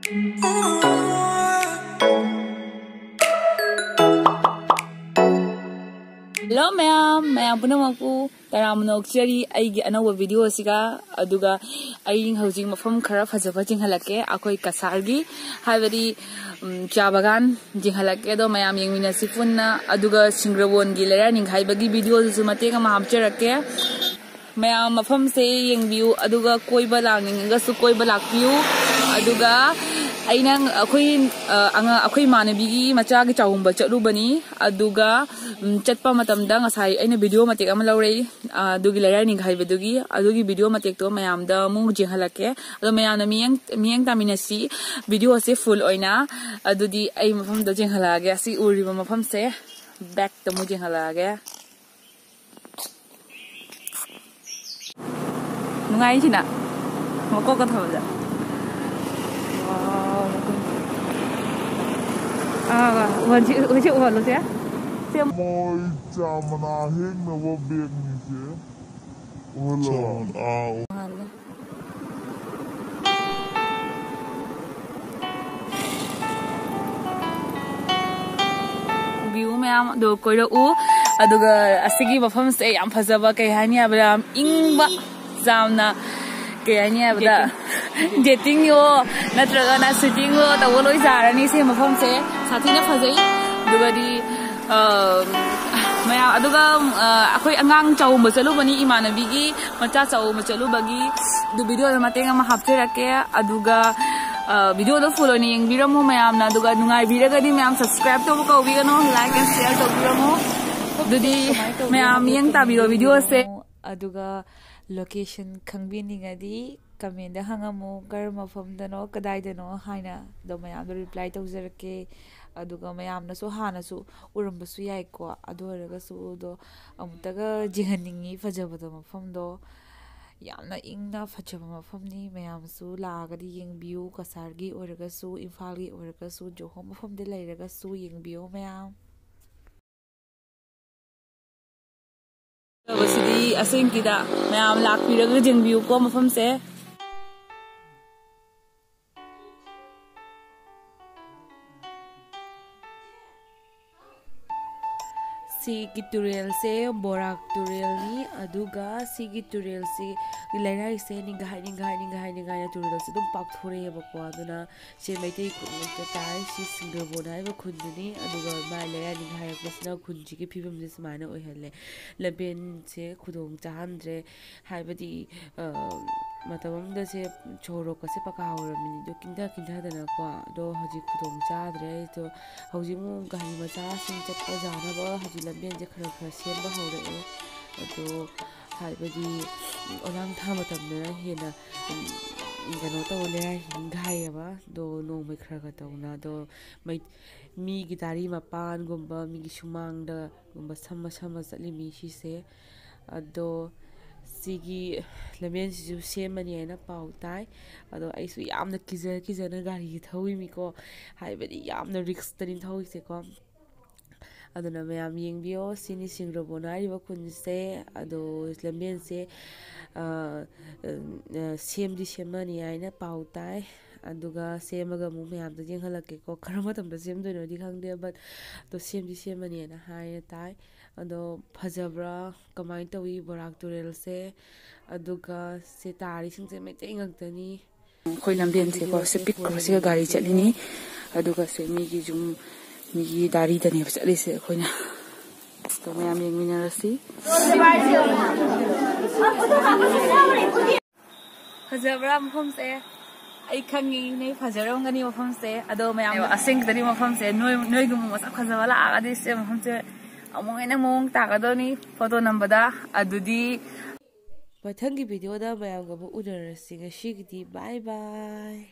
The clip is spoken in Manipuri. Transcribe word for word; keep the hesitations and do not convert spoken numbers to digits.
Hello ꯃꯌꯥꯝ, ꯃꯌꯥꯝ ꯄꯨꯝꯅꯃꯛꯄꯨ ꯇꯔꯥꯝꯅ ꯑꯣꯛꯆꯔꯤ ꯑꯩꯒꯤ ꯑꯅꯧꯕ ꯚꯤꯗꯤꯑꯣ ꯑꯁꯤꯒ꯫ ꯑꯗꯨꯒ ꯑꯩ ꯍꯧꯖꯤꯛ ꯃꯐꯝ ꯈꯔ ꯐꯖꯕ ꯆꯤꯡꯍꯜꯂꯛꯀꯦ, ꯑꯩꯈꯣꯏ ꯀꯁꯥꯔꯒꯤ, ꯍꯥꯏꯕꯗꯤ, ꯎꯝ, ꯆꯥ ꯕꯒꯥꯟ ꯆꯤꯡꯍꯜꯂꯛꯀꯦ꯫ ꯑꯗꯣ ꯃꯌꯥꯝ ꯌꯦꯡꯃꯤꯟꯅꯁꯤ ꯄꯨꯟꯅ꯫ ꯑꯗꯨꯒ ꯁꯤꯡꯒ꯭ꯔꯕꯣꯟꯒꯤ ꯂꯩꯔꯥꯏ ꯅꯤꯡꯈꯥꯏꯕꯒꯤ ꯚꯤꯗꯤꯑꯣꯗꯨꯁꯨ ꯃꯇꯦꯛ ꯑꯃ ꯍꯥꯞꯆꯔꯛꯀꯦ꯫ ꯃꯌꯥꯝ ꯃꯐꯝꯁꯦ ꯌꯦꯡꯕꯤꯌꯨ, ꯑꯗꯨꯒ ꯀꯣꯏꯕ ꯂꯥꯛꯅꯤꯡꯉꯒꯁꯨ ꯀꯣꯏꯕ ꯂꯥꯛꯄꯤꯌꯨ꯫ ꯑꯗꯨꯒ ꯑꯩꯅ, ꯑꯩꯈꯣꯏ, ꯑ, ꯑꯉꯥꯡ, ꯑꯩꯈꯣꯏ ꯏꯃꯥꯟꯅꯕꯤꯒꯤ ꯃꯆꯥꯒꯤ ꯆꯥꯎꯝꯕ ꯆꯠꯂꯨꯕꯅꯤ꯫ ꯑꯗꯨꯒ, ꯎꯝ, ꯆꯠꯄ ꯃꯇꯝꯗ ꯉꯁꯥꯏ ꯑꯩꯅ ꯚꯤꯗꯤꯑꯣ ꯃꯇꯦꯛ ꯑꯃ ꯂꯧꯔꯛꯏ, ꯑ, ꯑꯗꯨꯒꯤ ꯂꯩꯔꯥꯏ ꯅꯤꯡꯈꯥꯏꯕꯗꯨꯒꯤ꯫ ꯑꯗꯨꯒꯤ ꯚꯤꯗꯤꯑꯣ ꯃꯇꯦꯛꯇꯣ ꯃꯌꯥꯝꯗ ꯑꯃꯨꯛ ꯌꯦꯡꯍꯜꯂꯛꯀꯦ꯫ ꯑꯗꯣ ꯃꯌꯥꯝꯅ ꯃꯤꯠꯌꯦꯡ, ꯃꯤꯠꯌꯦꯡ ꯇꯥꯃꯤꯟꯅꯁꯤ ꯚꯤꯗꯤꯑꯣꯁꯦ ꯐꯨꯜ ꯑꯣꯏꯅ꯫ ꯑꯗꯨꯗꯤ ꯑꯩ ꯃꯐꯝꯗ ꯌꯦꯡꯍꯜꯂꯛꯑꯒꯦ꯫ ꯑꯁꯤ ꯎꯔꯤꯕ ꯃꯐꯝꯁꯦ ꯕꯦꯛꯇ ꯑꯃꯨꯛ ꯌꯦꯡꯍꯜꯂꯛꯑꯒꯦ꯫ ꯅꯨꯡꯉꯥꯏꯁꯤꯅ ꯃꯀꯣꯛꯀ ꯊꯝꯕꯗ꯫ ꯋꯥꯎ, ꯃꯈꯣꯟ꯫ ꯑꯥ, ꯎꯍꯟꯁꯤ, ꯍꯧꯖꯤꯛ ꯎꯍꯜꯂꯨꯁꯦ꯫ ꯁꯦ꯫ ꯃꯣꯏ ꯆꯥ ꯃꯅꯥ ꯍꯦꯛꯅꯕ ꯕꯦꯒꯅꯤꯁꯦ꯫ ꯎꯍꯜꯂꯣ꯫ ꯎꯍꯜꯂꯣ꯫ ꯚ꯭ꯌꯨ ꯃꯌꯥꯝ ꯑꯗꯣ ꯀꯣꯏꯔꯛꯎ꯫ ꯑꯗꯨꯒ ꯑꯁꯤꯒꯤ ꯃꯐꯝꯁꯦ ꯌꯥꯝ ꯐꯖꯕ, ꯀꯩ ꯍꯥꯏꯅꯤ ꯍꯥꯏꯕꯗ, ꯌꯥꯝ ꯏꯪꯕ, ꯌꯥꯝꯅ, ꯀꯩ ꯍꯥꯏꯅꯤ ꯍꯥꯏꯕꯗ, ꯗꯦꯇꯤꯡ꯫ ꯗꯦꯇꯤꯡꯌꯣ ꯅꯠꯇ꯭ꯔꯒꯅ ꯁꯨꯇꯤꯡꯌꯣ ꯇꯧꯕ ꯂꯣꯏ ꯌꯥꯔꯅꯤ ꯁꯤ ꯃꯐꯝꯁꯦ꯫ ꯁꯥꯊꯤꯅ ꯐꯖꯩ꯫ ꯑꯗꯨꯒꯗꯤ, ꯑ, ꯃꯌꯥꯝ, ꯑꯗꯨꯒ, ꯑ, ꯑꯩꯈꯣꯏ ꯑꯉꯥꯡ ꯆꯥꯎꯝꯕ ꯆꯠꯂꯨꯕꯅꯤ ꯏꯃꯥꯟꯅꯕꯤꯒꯤ꯫ ꯃꯆꯥ ꯆꯥꯎꯝꯕ ꯆꯠꯂꯨꯕꯒꯤ ꯑꯗꯨ ꯚꯤꯗꯤꯑꯣꯗ ꯃꯇꯦꯛ ꯑꯃ ꯍꯥꯞꯆꯔꯛꯀꯦ꯫ ꯑꯗꯨꯒ, ꯑ, ꯚꯤꯗꯤꯑꯣꯗꯣ ꯐꯨꯜ ꯑꯣꯏꯅ ꯌꯦꯡꯕꯤꯔꯝꯃꯨ ꯃꯌꯥꯝꯅ꯫ ꯑꯗꯨꯒ ꯅꯨꯡꯉꯥꯏꯕꯤꯔꯒꯗꯤ ꯃꯌꯥꯝ subscribe ꯇꯧꯕ ꯀꯥꯎꯕꯤꯒꯅꯨ, like and share ꯇꯧꯕꯤꯔꯝꯃꯨ꯫ ꯑꯗꯨꯗꯤ ꯃꯌꯥꯝ ꯃꯤꯠꯌꯦꯡ ꯇꯥꯕꯤꯔꯣ ꯚꯤꯗꯤꯑꯣꯁꯦ꯫ ꯑꯗꯨꯒ location ꯈꯪꯕꯤꯅꯤꯡꯉꯗꯤ commentꯗ ꯍꯪꯉꯝꯃꯨ, ꯀꯔꯝꯕ ꯃꯐꯝꯗꯅꯣ, ꯀꯗꯥꯏꯗꯅꯣ ꯍꯥꯏꯅ꯫ ꯑꯗꯣ ꯃꯌꯥꯝꯗꯣ reply ꯇꯧꯖꯔꯛꯀꯦ꯫ ꯑꯗꯨꯒ ꯃꯌꯥꯝꯅꯁꯨ ꯍꯥꯟꯅꯁꯨ ꯎꯔꯝꯕꯁꯨ ꯌꯥꯏꯀꯣ꯫ ꯑꯗꯨ ꯑꯣꯏꯔꯒꯁꯨ ꯑꯗꯣ ꯑꯃꯨꯛꯇꯒ ꯌꯦꯡꯍꯟꯅꯤꯡꯉꯤ ꯐꯖꯕꯗꯣ ꯃꯐꯝꯗꯣ꯫ ꯌꯥꯝꯅ ꯏꯪꯅ ꯐꯖꯕ ꯃꯐꯝꯅꯤ꯫ ꯃꯌꯥꯝꯁꯨ ꯂꯥꯛꯑꯒꯗꯤ ꯌꯦꯡꯕꯤꯌꯨ꯫ ꯀꯁꯥꯔꯒꯤ ꯑꯣꯏꯔꯒꯁꯨ, ꯏꯝꯐꯥꯜꯒꯤ ꯑꯣꯏꯔꯒꯁꯨ, ꯖꯣꯍꯣ ꯃꯐꯝꯗ ꯂꯩꯔꯒꯁꯨ ꯌꯦꯡꯕꯤꯌꯨ ꯃꯌꯥꯝ꯫ ꯐꯖꯕꯁꯤꯗꯤ ꯑꯁꯦꯡꯀꯤꯗ ꯃꯌꯥꯝ ꯂꯥꯛꯄꯤꯔꯒ ꯌꯦꯡꯕꯤꯌꯨꯀꯣ ꯃꯐꯝꯁꯦ꯫ ꯁꯤꯒꯤ ꯇꯨꯔꯦꯜꯁꯦ ꯕꯣꯔꯥꯛ ꯇꯨꯔꯦꯜꯅꯤ꯫ ꯑꯗꯨꯒ ꯁꯤꯒꯤ ꯇꯨꯔꯦꯜꯁꯤ, ꯂꯩꯔꯥꯏꯁꯦ ꯅꯤꯡꯒꯥꯏ ꯅꯤꯡꯒꯥꯏ ꯅꯤꯡꯒꯥꯏ ꯅꯤꯡꯒꯥꯏꯅ ꯇꯨꯔꯦꯜꯁꯦ ꯑꯗꯨꯝ ꯄꯥꯛꯊꯣꯔꯛꯑꯦꯕꯀꯣ꯫ ꯑꯗꯨꯅ ꯁꯤ ꯃꯩꯇꯩ ꯈꯨꯟ ꯉꯥꯛꯇ ꯇꯥꯏ꯫ ꯁꯤ ꯁꯤꯡꯒ꯭ꯔꯕꯣꯟ ꯍꯥꯏꯕ ꯈꯨꯟꯗꯨꯅꯤ꯫ ꯑꯗꯨꯒ ꯃꯥꯏ ꯂꯩꯔꯥꯏ ꯅꯤꯡꯒꯥꯏꯔꯛꯄꯁꯤꯅ ꯈꯨꯟꯁꯤꯒꯤ ꯐꯤꯕꯝꯁꯦ ꯁꯨꯃꯥꯏꯅ ꯑꯣꯏꯍꯜꯂꯦ꯫ ꯂꯝꯕꯦꯟꯁꯦ ꯈꯨꯗꯣꯡ ꯆꯥꯍꯟꯗ꯭ꯔꯦ꯫ ꯍꯥꯏꯕꯗꯤ ꯃꯇꯝ ꯑꯃꯗꯁꯦ ꯁꯣꯔꯣꯛꯀꯁꯦ ꯄꯀꯥ ꯑꯣꯏꯔꯝꯃꯤꯅꯤ, ꯑꯗꯣ ꯀꯤꯟꯊ ꯀꯤꯟꯊꯗꯅꯀꯣ꯫ ꯑꯗꯣ ꯍꯧꯖꯤꯛ ꯈꯨꯗꯣꯡ ꯆꯥꯗ꯭ꯔꯦ꯫ ꯑꯗꯣ ꯍꯧꯖꯤꯛ ꯑꯃꯨꯛ ꯒꯥꯔꯤ ꯃꯆꯥꯁꯤꯡ ꯆꯠꯄ ꯌꯥꯅꯕ ꯍꯧꯖꯤꯛ ꯂꯝꯕꯦꯟꯁꯦ ꯈꯔ ꯈꯔ ꯁꯦꯝꯕ ꯍꯧꯔꯛꯑꯦ꯫ ꯑꯗꯣ ꯍꯥꯏꯕꯗꯤ ꯑꯣꯂꯥꯡ ꯊꯥ ꯃꯇꯝꯗꯅ ꯍꯦꯟꯅ ꯀꯩꯅꯣ ꯇꯧ ꯂꯩꯔꯥꯏ ꯅꯤꯡꯒꯥꯏꯌꯦꯕ꯫ ꯑꯗꯣ ꯅꯣꯡꯃꯩ ꯈꯔ ꯈꯔ ꯇꯧꯅ꯫ ꯑꯗꯣ ꯃꯩ ꯃꯤꯒꯤ ꯗꯥꯔꯤ ꯃꯄꯥꯟꯒꯨꯝꯕ, ꯃꯤꯒꯤ ꯁꯨꯃꯥꯡꯗꯒꯨꯝꯕ ꯁꯝꯃ ꯁꯝꯃ ꯆꯠꯂꯤ ꯃꯤ ꯁꯤꯁꯦ꯫ ꯑꯗꯣ ꯁꯤꯒꯤ ꯂꯝꯕꯦꯟꯁꯤꯁꯨ ꯁꯦꯝꯃꯅꯤ ꯍꯥꯏꯅ ꯄꯥꯎ ꯇꯥꯏ꯫ ꯑꯗꯣ ꯑꯩꯁꯨ ꯌꯥꯝꯅ ꯀꯤꯖ ꯀꯤꯖꯅ ꯒꯥꯔꯤ ꯊꯧꯔꯤꯃꯤꯀꯣ꯫ ꯍꯥꯏꯕꯗꯤ ꯌꯥꯝꯅ ꯔꯤꯛꯁꯇꯅꯤ ꯊꯧꯔꯤꯁꯦꯀꯣ꯫ ꯑꯗꯨꯅ ꯃꯌꯥꯝ ꯌꯦꯡꯕꯤꯌꯣ꯫ ꯁꯤꯅꯤ ꯁꯤꯡꯒ꯭ꯔꯕꯣꯟ ꯍꯥꯏꯔꯤꯕ ꯈꯨꯟꯁꯦ꯫ ꯑꯗꯣ ꯂꯝꯕꯦꯟꯁꯦ ꯁꯦꯝꯗꯤ ꯁꯦꯝꯃꯅꯤ ꯍꯥꯏꯅ ꯄꯥꯎ ꯇꯥꯏ꯫ ꯑꯗꯨꯒ ꯁꯦꯝꯃꯒ ꯑꯃꯨꯛ ꯃꯌꯥꯝꯗ ꯌꯦꯡꯍꯜꯂꯛꯀꯦꯀꯣ꯫ ꯀꯔꯝꯕ ꯃꯇꯝꯗ ꯁꯦꯝꯗꯣꯏꯅꯣꯗꯤ ꯈꯪꯗꯦ, ꯕꯠ ꯑꯗꯣ ꯁꯦꯝꯗꯤ ꯁꯦꯝꯃꯅꯤꯅ ꯍꯥꯏꯅ ꯇꯥꯏ꯫ ꯑꯗꯣ ꯐꯖꯕ꯭ꯔꯥ, ꯀꯃꯥꯏꯅ ꯇꯧꯏ ꯕꯣꯔꯥꯛ ꯇꯨꯔꯦꯜꯁꯦ? ꯑꯗꯨꯒ ꯁꯦ ꯇꯥꯔꯤꯁꯤꯡꯁꯦ ꯃꯩꯇꯩ ꯉꯥꯛꯇꯅꯤ꯫ ꯑꯩꯈꯣꯏ ꯂꯝꯕꯦꯟꯁꯦꯀꯣ, ꯁꯤ ꯄꯤꯛꯈ꯭ꯔꯣ, ꯁꯤꯒ ꯒꯥꯔꯤ ꯆꯠꯂꯤꯅꯤ꯫ ꯑꯗꯨꯒ ꯁꯦ ꯃꯤꯒꯤ ꯌꯨꯝ, ꯃꯤꯒꯤ ꯗꯥꯔꯤꯗꯅꯦꯕ ꯆꯠꯂꯤꯁꯦ ꯑꯩꯈꯣꯏꯅ꯫ ꯑꯗꯣ ꯃꯌꯥꯝ ꯌꯦꯡꯃꯤꯟꯅꯔꯁꯤ꯫ ꯐꯖꯕ꯭ꯔꯥ ꯃꯐꯝꯁꯦ? ꯑꯩ ꯈꯪꯉꯤ ꯅꯣꯏ ꯐꯖꯔꯝꯒꯅꯤ ꯃꯐꯝꯁꯦ꯫ ꯑꯗꯣ ꯃꯌꯥꯝ ꯑꯁꯦꯡꯕꯗꯗꯤ ꯃꯐꯝꯁꯦ ꯅꯣꯏ, ꯅꯣꯏꯒꯨꯝꯕ ꯃꯁꯛ ꯐꯖꯕ ꯂꯥꯛꯑꯒꯗꯤ ꯁꯤ ꯃꯐꯝꯁꯦ ꯑꯃꯨꯛ ꯍꯦꯟꯅ ꯃꯑꯣꯡ ꯇꯥꯒꯗꯧꯅꯤ ꯐꯣꯇꯣ ꯅꯝꯕꯗ꯫ ꯑꯗꯨꯗꯤ ꯃꯊꯪꯒꯤ ꯚꯤꯗꯤꯑꯣꯗ ꯃꯌꯥꯝꯒ ꯑꯃꯨꯛ ꯎꯅꯔꯁꯤ꯫ ꯉꯁꯤꯒꯤꯗꯤ bye bye꯫